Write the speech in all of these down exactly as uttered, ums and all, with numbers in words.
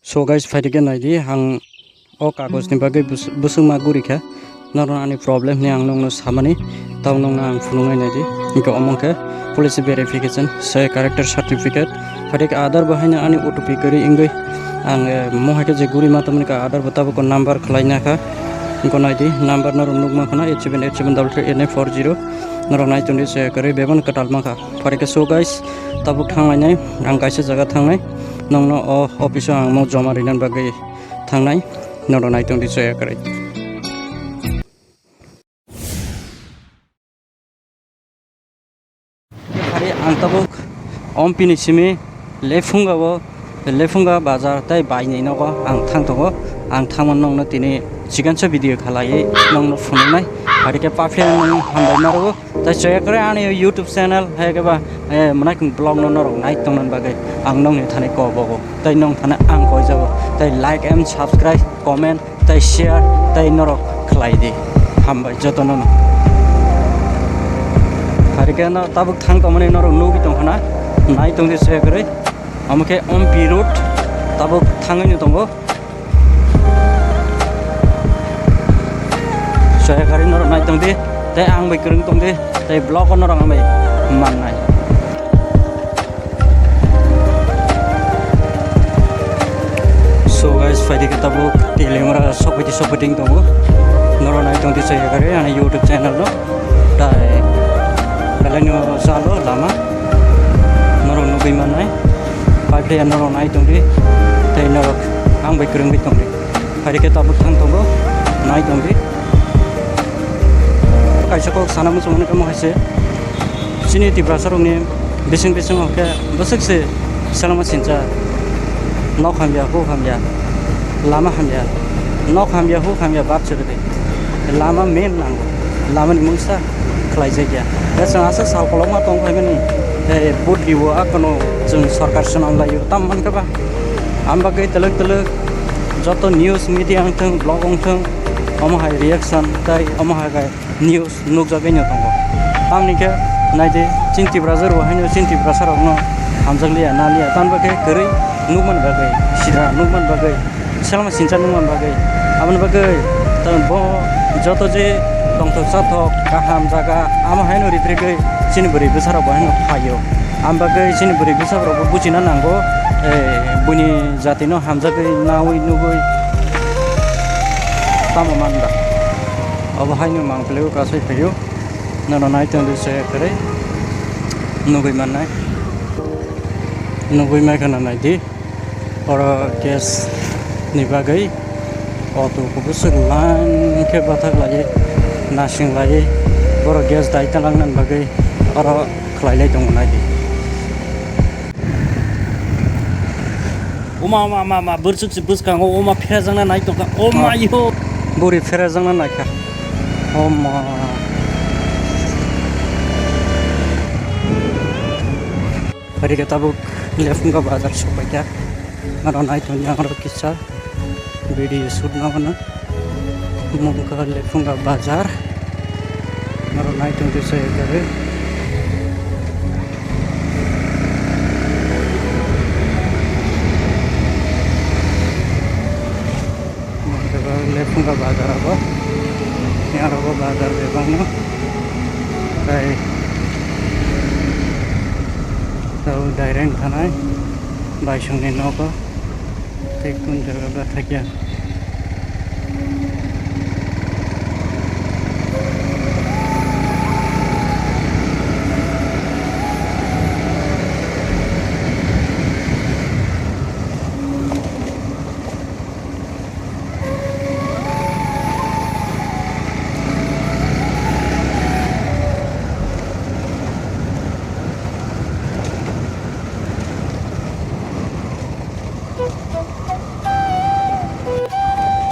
So guys, phaidi khe naidi, ang o kagoj ni bagwi bus-, bwswkma guri kha. Norok ani problem ni ang nokno samani, tamo nokno ang phunuknai naidi. Hingke omo khe police verification, se character certificate, phaidi khe Aadhaar bo haino ani O T P kwrwi wngwi ang, eh, mo hai khe je guri ma tongmani kha Aadhaar bo tabuk number khlai na kha. Hingke naidi, number norok nukma khna eight seven eight seven double three eight nine four zero. Norok nai tongdi se kwrwi bebak kwtal mankha. Phaidi khe so guys, tabuk thanglainai, ang kaisa jaga thangnai, nokno o office o ang mo joma rina bagwi thangnai, norok nai tongdi soya kwrwi. Hari ang tabuk Ompi ni simi Lephunga o, Lephunga bazar tei baini nogo ang thang tongo. Ang thangmani nokno tini chikansa video khalai nokno phunuknai. Hari khe paphiya nokno hambai narogo. Tai chaya kwrwi ani YouTube channel, hai khe ba, eh, mwnai kung vlog no norok nai tongna bagwi ang nokni thani kok bogo. Tai nong thani ang koi jago. Tai like and subscribe, comment, tai share, tai norok khlai di. Hambai joto no no. Hari khe no tabuk thang tongmani norok nugwi tong khna. Nai tong di chaya kwrwi. Amo khe Ompi Road tabuk thangwi no tongo. Soya gari norok nai tong di, tei ang bai kwrwng tong di, tei vlog o norok ang bai mannai. So guys, phaidi khe tabuk Teliamura sokphaidi sokphaidi wng tongo. Norok nai tong di soya gari ani YouTube channel no. Tai belai no chalo lama. Norok nugwi mannai. Pai phai norok nai tong di. Tei norok ang bai kwrwngwi tong di. Phaidi khe tabuk thang tongo. Nai tong di. Kaisa kok sana muchung mani kamo hai se. Chini Tiprasa rokni bising bising hokhe bwswk se selama sincha. Nok hamya, huk hamya, lama hamya. Nok hamya, huk hamya, bad se. Lama main nango, lama ni mungsa khlai jakya. Da chwng aswk sal kolokma tong phaimani, eh, buddi o akono chwng sorkar swnam laio, tam mankha ba? Am bagwi twlwk twlwk joto news media wngthwng, blog wngthwng, omo hai reaction tai omo hai khe news nukjagwi no tongo. Tamni khe naidi, chini Tiprasa rok haino chini Tiprasa rokno hamjakliya, naliya, tamni bagwi kwrwi nukmani bagwi, sida nukmani bagwi. Selma sincha nungma bagwi. Aboni bagwi tang bo joto je tongthok chathok kaham jaga amo haino ritrigwi chini bwrwi bwsarok bo haino phaio. Am bagwi chini bwrwi bwsarok bo buchina nango, eh, buini jatino hamjagwi naui nugui tamo manda. Obo haino mang phlaiwi kasui phaio. Nono nai tongdi se kwrwi nugui mannai. Nugui mai khana naidi. Oro gas ni bagwi auto kubuswk line khe bathak laiwi nasing laiwi borok gas dai talangna bagwi oro khlai lai tongo naidi. Oma, oma, oma, oma, bwrwswk se bwskango, oma pherajakna nai tongkha, oma yo. Buri pherajakna naikha. Oma. Phaidi khe tabuk Lephunga bazar sokpaikha. Aro nai tongdi ang aro kisa video shoot na mano. Mungkha Lephunga bazar. Aro nai tongdi se gari. Mungkha Lephunga bazar abo. Yang abo bazar bebakno. Tai Tei direct thanai baisongni nogo tei kun jaga bathakya.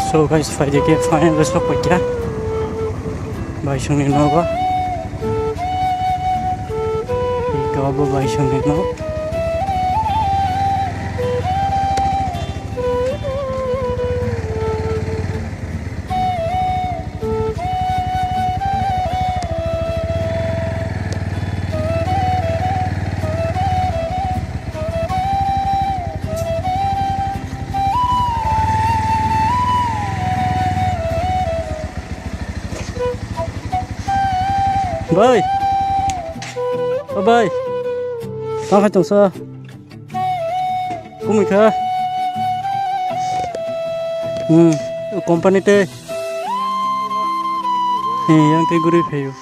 So guys, phaidi khe final o sokpaikha baisongni nogo. Iko bo baisongni nog. Bai. O bai. Tang khai tongsa. Kumui kha. Hmm. Company te. He, yang te guri phayo.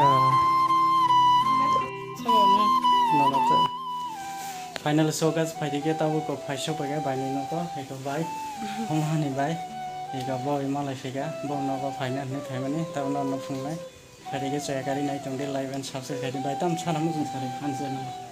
Ah. Nono te. Final so guys, phaidi khe tabuk kok phai sok bai khe bai ni nogo, eko bai, hom hani bai, eko bo malai phika, bo nogo phaina hinwi phaimani, tabuk nono phungnai, phaidi khe chaya kari nai tongdi, like and subscribe khaidi bai, tam sana muchung sari, hanse no.